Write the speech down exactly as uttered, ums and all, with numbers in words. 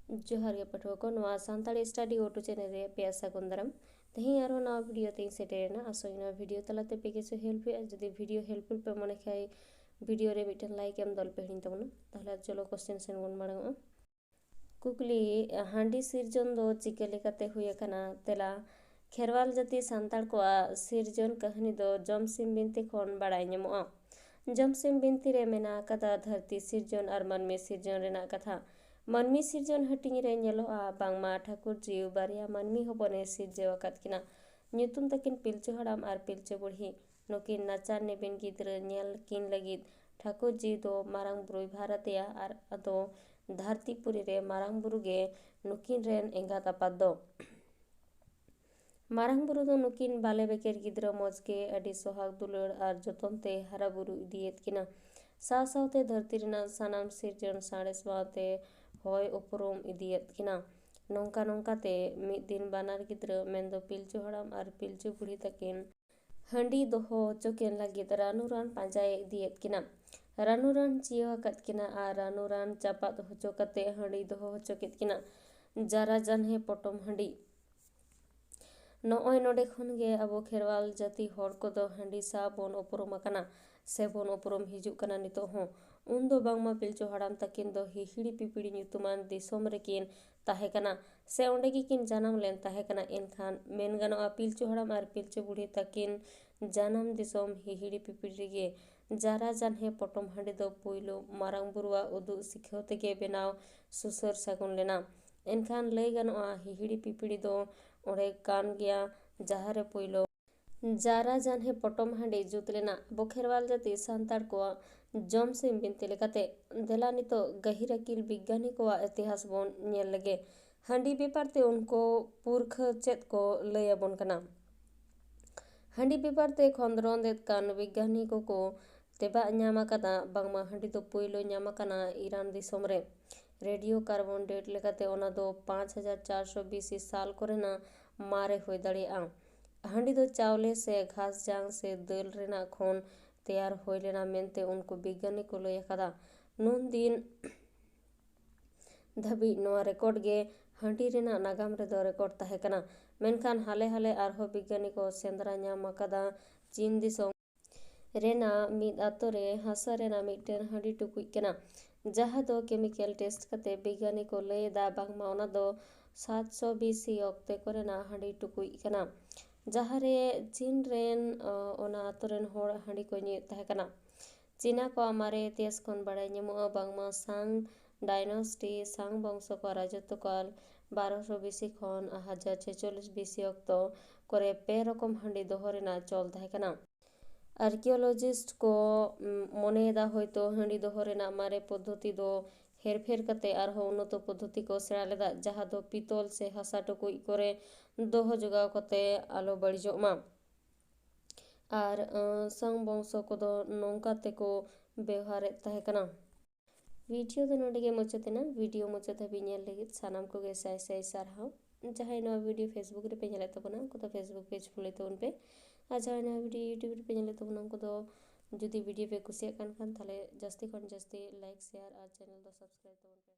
ᱡᱚᱦᱟᱨ ᱜᱮ ᱯᱟᱹᱴᱷᱩᱣᱟᱹ ᱠᱚ, ᱱᱚᱣᱟ Santali study O two channel ᱨᱮ ᱟᱯᱮᱭᱟᱜ ᱥᱟᱹᱜᱩᱱ ᱫᱟᱨᱟᱢ᱾ ᱛᱮᱦᱮᱧ ᱟᱨᱦᱚᱸ ᱱᱟᱣᱟ video ᱛᱮᱧ ᱥᱮᱴᱮᱨᱮᱱᱟ᱾ ᱟᱥᱚᱜ ᱤᱧ ᱱᱚᱣᱟ video ᱛᱟᱞᱟᱛᱮ ᱟᱯᱮ ᱠᱤᱪᱷᱩ help ᱦᱩᱭᱩᱜᱼᱟ᱾ ᱡᱩᱫᱤ video helpful ᱯᱮ ᱢᱚᱱᱮ ᱠᱷᱟᱡ, video ᱨᱮ ᱢᱤᱫᱴᱮᱱ like ᱮᱢ ᱫᱚ ᱟᱞᱚᱯᱮ ᱦᱤᱲᱤᱧ ᱛᱟᱵᱚᱱᱟ᱾ ᱛᱟᱦᱚᱞᱮ ᱪᱚᱞᱚ question ᱥᱮᱱ ᱵᱚᱱ ᱢᱟᱲᱟᱝᱚᱜᱼᱟ᱾ ᱠᱩᱠᱞᱤ, ᱦᱟᱺᱰᱤ ᱥᱤᱨᱡᱚᱱ ᱫᱚ ᱪᱤᱠᱟᱹ ᱞᱮᱠᱟᱛᱮ ᱦᱩᱭ ᱟᱠᱟᱱᱟ? ᱛᱮᱞᱟ, ᱠᱷᱮᱨᱣᱟᱞ ᱡᱟᱹᱛᱤ ᱥᱟᱱᱛᱟᱲ ᱠᱚᱣᱟᱜ ᱥᱤᱨᱡᱚᱱ ᱠᱟᱹᱦᱱᱤ ᱫᱚ ᱡᱚᱢᱥᱤᱢ ᱵᱤᱱᱛᱤ ᱠᱷᱚᱱ ᱵᱟᱲᱟᱭ ᱧᱟᱢᱚᱜᱼᱟ᱾ ᱡᱚᱢᱥᱤᱢ ᱵᱤᱱᱛᱤ ᱨᱮ ᱢᱮᱱᱟᱜ ᱟᱠᱟᱫᱟ ᱫᱷᱟᱹᱨᱛᱤ ᱥᱤᱨᱡᱚᱱ ᱟᱨ ᱢᱟᱹᱱᱢᱤ ᱥᱤᱨᱡᱚᱱ ᱨᱮᱱᱟᱜ ᱠᱟᱛᱷᱟ᱾ ᱢᱟᱹᱱᱢᱤ ᱥᱤᱨᱡᱚᱱ ᱦᱟᱹᱴᱤᱧ ᱨᱮ ᱧᱮᱞᱚᱜᱼᱟ ᱵᱟᱝᱢᱟ ᱴᱷᱟᱹᱠᱩᱨ ᱡᱤᱣᱤ ᱵᱟᱨᱭᱟ ᱢᱟᱹᱱᱢᱤ ᱦᱚᱯᱚᱱᱮ ᱥᱤᱨᱡᱟᱹᱣ ᱟᱠᱟᱫ ᱠᱤᱱᱟ᱾ ᱧᱩᱛᱩᱢ ᱛᱟᱹᱠᱤᱱ ᱯᱤᱞᱪᱩ ᱦᱟᱲᱟᱢ ᱟᱨ ᱯᱤᱞᱪᱩ ᱵᱩᱲᱦᱤ᱾ ᱱᱩᱠᱤᱱ ᱱᱟᱪᱟᱨ ᱱᱤᱵᱤᱱ ᱜᱤᱫᱽᱨᱟᱹ ᱧᱮᱞ ᱠᱤᱱ ᱞᱟᱹᱜᱤᱫ ᱴᱷᱟᱹᱠᱩᱨ ᱡᱤᱣᱤ ᱫᱚ ᱢᱟᱨᱟᱝ ᱵᱩᱨᱩᱭ ᱵᱷᱟᱨᱟᱛᱮᱭᱟ ᱟᱨ ᱟᱫᱚ ᱫᱷᱟᱹᱨᱛᱤ ᱯᱩᱨᱤ ᱨᱮ ᱢᱟᱨᱟᱝ ᱵᱩᱨᱩ ᱜᱮ ᱱᱩᱠᱤᱱ ᱨᱮᱱ ᱮᱸᱜᱟᱛ ᱟᱯᱟᱛ ᱫᱚ᱾ ᱢᱟᱨᱟᱝ ᱵᱩᱨᱩ ᱫᱚ ᱱᱩᱠᱤᱱ ᱵᱟᱞᱮ ᱵᱮᱠᱮᱨ ᱜᱤᱫᱽᱨᱟᱹ ᱢᱚᱡᱽ ᱜᱮ ᱟᱹᱰᱤ ᱥᱚᱦᱟᱜᱽ ᱫᱩᱞᱟᱹᱲ ᱟᱨ ᱡᱚᱛᱚᱱ ᱛᱮ ᱦᱟᱨᱟ ᱵᱩᱨᱩ ᱤᱫᱤᱭᱮᱫ ᱠᱤᱱᱟ᱾ ᱥᱟᱶ ᱥᱟᱶᱛᱮ ᱫᱷᱟᱹᱨᱛᱤ ᱨᱮᱱᱟᱜ ᱥᱟᱱᱟᱢ ᱥᱤᱨᱡᱚᱱ ᱥᱟᱬᱮᱥ ᱥᱟᱶᱛᱮ ᱦᱚᱭ ᱩᱯᱨᱩᱢ ᱤᱫᱤᱭᱮᱫ ᱠᱤᱱᱟ᱾ ᱱᱚᱝᱠᱟ ᱱᱚᱝᱠᱟ ᱛᱮ ᱢᱤᱫ ᱫᱤᱱ ᱵᱟᱱᱟᱨ ᱜᱤᱫᱽᱨᱟᱹ ᱢᱮᱱᱫᱚ ᱯᱤᱞᱪᱩ ᱦᱟᱲᱟᱢ ᱟᱨ ᱯᱤᱞᱪᱩ ᱵᱩᱲᱦᱤ ᱛᱟᱹᱠᱤᱱ ᱦᱟᱺᱰᱤ ᱫᱚᱦᱚ ᱦᱚᱪᱚ ᱠᱤᱱ ᱞᱟᱹᱜᱤᱫ ᱨᱟᱱᱩ ᱨᱟᱱ ᱯᱟᱸᱡᱟᱭᱮ ᱤᱫᱤᱭᱮᱫ ᱠᱤᱱᱟ᱾ ᱨᱟᱱᱩ ᱨᱟᱱ ᱪᱤᱭᱟᱹᱣ ᱟᱠᱟᱫ ᱠᱤᱱᱟ ᱟᱨ ᱨᱟᱱᱩ ᱨᱟᱱ ᱪᱟᱯᱟᱫ ᱦᱚᱪᱚ ᱠᱟᱛᱮ ᱦᱟᱺᱰᱤ ᱫᱚᱦᱚ ᱦᱚᱪᱚ ᱠᱮᱫ ᱠᱤᱱᱟ᱾ ᱡᱟᱨᱟ ᱡᱟᱱᱦᱮ ᱯᱚᱴᱚᱢ ᱦᱟᱺᱰᱤ᱾ ᱱᱚᱜᱼᱚᱭ ᱱᱚᱰᱮ ᱠᱷᱚᱱ ᱜᱮ ᱟᱵᱚ ᱠᱷᱮᱨᱣᱟᱞ ᱡᱟᱹᱛᱤ ᱦᱚᱲ ᱠᱚᱫᱚ ᱦᱟᱺᱰᱤ ᱥᱟᱶ ᱵᱚᱱ ᱩᱯᱨᱩᱢ ᱟᱠᱟᱱᱟ ᱥᱮ ᱵᱚᱱ ᱩᱯᱨᱩᱢ ᱦᱤᱡᱩᱜ ᱠᱟᱱᱟ ᱱᱤᱛᱚᱜ ᱦᱚᱸ᱾ ᱩᱱᱫᱚ ᱵᱟᱝᱢᱟ ᱯᱤᱞᱪᱩ ᱦᱟᱲᱟᱢ ᱛᱟᱹᱠᱤᱱ ᱫᱚ ᱦᱤᱦᱤᱲᱤ ᱯᱤᱯᱤᱲᱤ ᱧᱩᱛᱩᱢᱟᱱ ᱫᱤᱥᱚᱢ ᱨᱮᱠᱤᱱ ᱛᱟᱦᱮᱸ ᱠᱟᱱᱟ ᱥᱮ ᱚᱸᱰᱮ ᱜᱮᱠᱤᱱ ᱡᱟᱱᱟᱢ ᱞᱮᱱ ᱛᱟᱦᱮᱸ ᱠᱟᱱᱟ᱾ ᱮᱱᱠᱷᱟᱱ ᱢᱮᱱ ᱜᱟᱱᱚᱜᱼᱟ, ᱯᱤᱞᱪᱩ ᱦᱟᱲᱟᱢ ᱟᱨ ᱯᱤᱞᱪᱩ ᱵᱩᱲᱦᱤ ᱛᱟᱹᱠᱤᱱ ᱡᱟᱱᱟᱢ ᱫᱤᱥᱚᱢ ᱦᱤᱦᱤᱲᱤ ᱯᱤᱯᱤᱲᱤ ᱨᱮᱜᱮ ᱡᱟᱨᱟ ᱡᱟᱱᱦᱮ ᱯᱚᱴᱚᱢ ᱦᱟᱺᱰᱤ ᱫᱚ ᱯᱩᱭᱞᱩ ᱢᱟᱨᱟᱝ ᱵᱩᱨᱩᱣᱟᱜ ᱩᱫᱩᱜ ᱥᱤᱠᱷᱟᱹᱣ ᱛᱮᱜᱮ ᱵᱮᱱᱟᱣ ᱥᱩᱥᱟᱹᱨ ᱥᱟᱹᱜᱩᱱ ᱞᱮᱱᱟ᱾ ᱮᱱᱠᱷᱟᱱ ᱞᱟᱹᱭ ᱜᱟᱱᱚᱜᱼᱟ, ᱦᱤᱦᱤᱲᱤ ᱯᱤᱯᱤᱲᱤ ᱫᱚ ᱚᱸᱰᱮ ᱠᱟᱱ ᱜᱮᱭᱟ, ᱡᱟᱦᱟᱸ ᱨᱮ ᱯᱩᱭᱞᱩ ᱡᱟᱨᱟ ᱡᱟᱱᱦᱮ ᱯᱚᱴᱚᱢ ᱦᱟᱺᱰᱤ ᱡᱩᱛ ᱞᱮᱱᱟ᱾ ᱟᱵᱚ ᱠᱷᱮᱨᱣᱟᱞ ᱡᱟᱹᱛᱤ ᱥᱟᱱᱛᱟᱲ ᱠᱚᱣᱟᱜ ᱡᱚᱢ ᱥᱤᱢ ᱵᱤᱱᱛᱤ ᱞᱮᱠᱟᱛᱮ, ᱫᱮᱞᱟ ᱱᱤᱛᱚᱜ ᱜᱟᱹᱦᱤᱨ ᱟᱹᱠᱤᱞ ᱵᱤᱜᱽᱜᱟᱱᱤ ᱠᱚᱣᱟᱜ ᱤᱛᱤᱦᱟᱥ ᱵᱚᱱ ᱧᱮᱞ ᱞᱮᱜᱮ᱾ ᱦᱟᱺᱰᱤ ᱵᱮᱯᱟᱨ ᱛᱮ ᱩᱱᱠᱩ ᱯᱩᱨᱠᱷᱟᱹ ᱪᱮᱫ ᱠᱚ ᱞᱟᱹᱭ ᱟᱵᱚᱱ ᱠᱟᱱᱟ? ᱦᱟᱺᱰᱤ ᱵᱮᱯᱟᱨ ᱛᱮ ᱠᱷᱚᱸᱫᱽᱨᱚᱸᱫ ᱮᱫ ᱠᱟᱱ ᱵᱤᱜᱽᱜᱟᱱᱤ ᱠᱚᱠᱚ ᱛᱮᱵᱟᱜ ᱧᱟᱢ ᱟᱠᱟᱫᱟ ᱵᱟᱝᱢᱟ ᱦᱟᱺᱰᱤ ᱫᱚ ᱯᱩᱭᱞᱩ ᱧᱟᱢ ᱟᱠᱟᱱᱟ ᱤᱨᱟᱱ ᱫᱤᱥᱚᱢ ᱨᱮ᱾ ᱨᱮᱰᱤᱭᱳ ᱠᱟᱨᱵᱚᱱ ᱰᱮᱴ ᱞᱮᱠᱟᱛᱮ ᱚᱱᱟ ᱫᱚ ᱯᱟᱸᱪ ᱦᱟᱡᱟᱨ ᱪᱟᱨᱥᱚ ᱵᱤᱥᱤ ᱥᱟᱞ ᱠᱚᱨᱮᱱᱟᱜ ᱢᱟᱨᱮ ᱦᱩᱭ ᱫᱟᱲᱮᱭᱟᱜᱼᱟ᱾ ᱦᱟᱺᱰᱤ ᱫᱚ ᱪᱟᱣᱞᱮ ᱥᱮ ᱜᱷᱟᱥ ᱡᱟᱝ ᱥᱮ ᱫᱟᱹᱞ ᱨᱮᱱᱟᱜ ᱠᱷᱚᱱ ᱛᱮᱭᱟᱨ ᱦᱩᱭ ᱞᱮᱱᱟ ᱢᱮᱱᱛᱮ ᱩᱱᱠᱩ ᱵᱤᱜᱽᱜᱟᱱᱤ ᱠᱚ ᱞᱟᱹᱭ ᱟᱠᱟᱫᱟ᱾ ᱱᱩᱱ ᱫᱤᱱ ᱫᱷᱟᱹᱵᱤᱡ ᱱᱚᱣᱟ ᱨᱮᱠᱚᱨᱰ ᱜᱮ ᱦᱟᱺᱰᱤ ᱨᱮᱱᱟᱜ ᱱᱟᱜᱟᱢ ᱨᱮᱫᱚ ᱨᱮᱠᱚᱨᱰ ᱛᱟᱦᱮᱸ ᱠᱟᱱᱟ᱾ ᱢᱮᱱᱠᱷᱟᱱ ᱦᱟᱞᱮ ᱦᱟᱞᱮ ᱟᱨᱦᱚᱸ ᱵᱤᱜᱽᱜᱟᱱᱤ ᱠᱚ ᱥᱮᱸᱫᱽᱨᱟ ᱧᱟᱢ ᱟᱠᱟᱫᱟ ᱪᱤᱱ ᱫᱤᱥᱚᱢ ᱨᱮᱱᱟᱜ ᱢᱤᱫ ᱟᱛᱳ ᱨᱮ ᱦᱟᱥᱟ ᱨᱮᱱᱟᱜ ᱢᱤᱫᱴᱮᱱ ᱦᱟᱺᱰᱤ ᱴᱩᱠᱩᱡ ᱠᱟᱱᱟ, ᱡᱟᱦᱟᱸ ᱫᱚ ᱠᱮᱢᱤᱠᱮᱞ ᱴᱮᱥᱴ ᱠᱟᱛᱮ ᱵᱤᱜᱽᱜᱟᱱᱤ ᱠᱚ ᱞᱟᱹᱭ ᱮᱫᱟ ᱵᱟᱝᱢᱟ ᱚᱱᱟ ᱫᱚ ᱥᱟᱛᱥᱚ ᱵᱤ ᱥᱤ ᱚᱠᱛᱮ ᱠᱚᱨᱮᱱᱟᱜ ᱦᱟᱺᱰᱤ ᱴᱩᱠᱩᱡ ᱠᱟᱱᱟ, ᱡᱟᱦᱟᱸ ᱨᱮ ᱪᱤᱱ ᱨᱮᱱ, ᱚ, ᱚᱱᱟ ᱟᱛᱳ ᱨᱮᱱ ᱦᱚᱲ ᱦᱟᱺᱰᱤ ᱠᱚ ᱧᱩᱭᱮᱫ ᱛᱟᱦᱮᱸ ᱠᱟᱱᱟ᱾ ᱪᱤᱱᱟ ᱠᱚᱣᱟᱜ ᱢᱟᱨᱮ ᱤᱛᱤᱦᱟᱥ ᱠᱷᱚᱱ ᱵᱟᱲᱟᱭ ᱧᱟᱢᱚᱜᱼᱟ ᱵᱟᱝᱢᱟ ᱥᱟᱝ ᱰᱟᱭᱱᱚᱥᱴᱤ, ᱥᱟᱝ ᱵᱚᱝᱥᱚ ᱠᱚᱣᱟᱜ ᱨᱟᱡᱚᱛᱛᱚ ᱠᱟᱞ ᱵᱟᱨᱚᱥᱚ ᱵᱤ ᱥᱤ ᱠᱷᱚᱱ ᱦᱟᱡᱟᱨ ᱪᱷᱮᱪᱚᱞᱞᱤᱥ ᱵᱤ ᱥᱤ ᱚᱠᱛᱚ ᱠᱚᱨᱮ ᱯᱮ ᱨᱚᱠᱚᱢ ᱦᱟᱺᱰᱤ ᱫᱚᱦᱚ ᱨᱮᱱᱟᱜ ᱪᱚᱞ ᱛᱟᱦᱮᱸ ᱠᱟᱱᱟ᱾ ᱟᱨᱠᱤᱭᱳᱞᱚᱡᱤᱥᱴ ᱠᱚ, ᱩᱢ, ᱢᱚᱱᱮᱭᱮᱫᱟ ᱦᱚᱭᱛᱳ ᱦᱟᱺᱰᱤ ᱫᱚᱦᱚ ᱨᱮᱱᱟᱜ ᱢᱟᱨᱮ ᱯᱚᱫᱽᱫᱷᱚᱛᱤ ᱫᱚ ᱦᱮᱨᱯᱷᱮᱨ ᱠᱟᱛᱮ ᱟᱨᱦᱚᱸ ᱩᱱᱱᱚᱛᱚ ᱯᱚᱫᱽᱫᱷᱚᱛᱤ ᱠᱚ ᱥᱮᱬᱟ ᱞᱮᱫᱟ, ᱡᱟᱦᱟᱸ ᱫᱚ ᱯᱤᱛᱚᱞ ᱥᱮ ᱦᱟᱥᱟ ᱴᱩᱠᱩᱡ ᱠᱚᱨᱮ ᱫᱚᱦᱚ ᱡᱚᱜᱟᱣ ᱠᱟᱛᱮ ᱟᱞᱚ ᱵᱟᱹᱲᱤᱡᱚᱜ ᱢᱟ᱾ ᱟᱨ, ᱟᱸ, ᱥᱟᱝ ᱵᱚᱝᱥᱚ ᱠᱚᱫᱚ ᱱᱚᱝᱠᱟ ᱛᱮᱠᱚ ᱵᱮᱣᱦᱟᱨᱮᱫ ᱛᱟᱦᱮᱸ ᱠᱟᱱᱟ᱾ ᱵᱷᱤᱰᱤᱭᱳ ᱫᱚ ᱱᱚᱰᱮ ᱜᱮ ᱢᱩᱪᱟᱹᱫ ᱮᱱᱟ᱾ ᱵᱷᱤᱰᱤᱭᱳ ᱢᱩᱪᱟᱹᱫ ᱫᱷᱟᱹᱵᱤᱡ ᱧᱮᱞ ᱞᱟᱹᱜᱤᱫ ᱥᱟᱱᱟᱢ ᱠᱚᱜᱮ ᱥᱟᱭ ᱥᱟᱭ ᱥᱟᱨᱦᱟᱣ᱾ ᱡᱟᱦᱟᱸᱭ ᱱᱚᱣᱟ ᱵᱷᱤᱰᱤᱭᱳ Facebook ᱨᱮᱯᱮ ᱧᱮᱞᱮᱫ ᱛᱟᱵᱚᱱᱟ, ᱩᱱᱠᱩ ᱫᱚ Facebook ᱯᱮᱡᱽ ᱯᱷᱚᱞᱳᱭ ᱛᱟᱵᱚᱱ ᱯᱮ᱾ ᱟᱨ ᱡᱟᱦᱟᱸᱭ ᱱᱚᱣᱟ ᱵᱷᱤᱰᱤᱭᱳ YouTube ᱨᱮᱯᱮ ᱧᱮᱞᱮᱫ ᱛᱟᱵᱚᱱᱟ, ᱩᱱᱠᱩ ᱫᱚ ᱡᱩᱫᱤ ᱵᱷᱤᱰᱤᱭᱳ ᱯᱮ ᱠᱩᱥᱤᱭᱟᱜ ᱠᱟᱱ ᱠᱷᱟᱱ, ᱛᱟᱦᱚᱞᱮ ᱡᱟᱹᱥᱛᱤ ᱠᱷᱚᱱ ᱡᱟᱹᱥᱛᱤ ᱞᱟᱭᱤᱠ, ᱥᱮᱭᱟᱨ ᱟᱨ ᱪᱮᱱᱮᱞ ᱫᱚ ᱥᱟᱵᱥᱠᱨᱟᱭᱤᱵ ᱛᱟᱵᱚᱱ ᱯᱮ᱾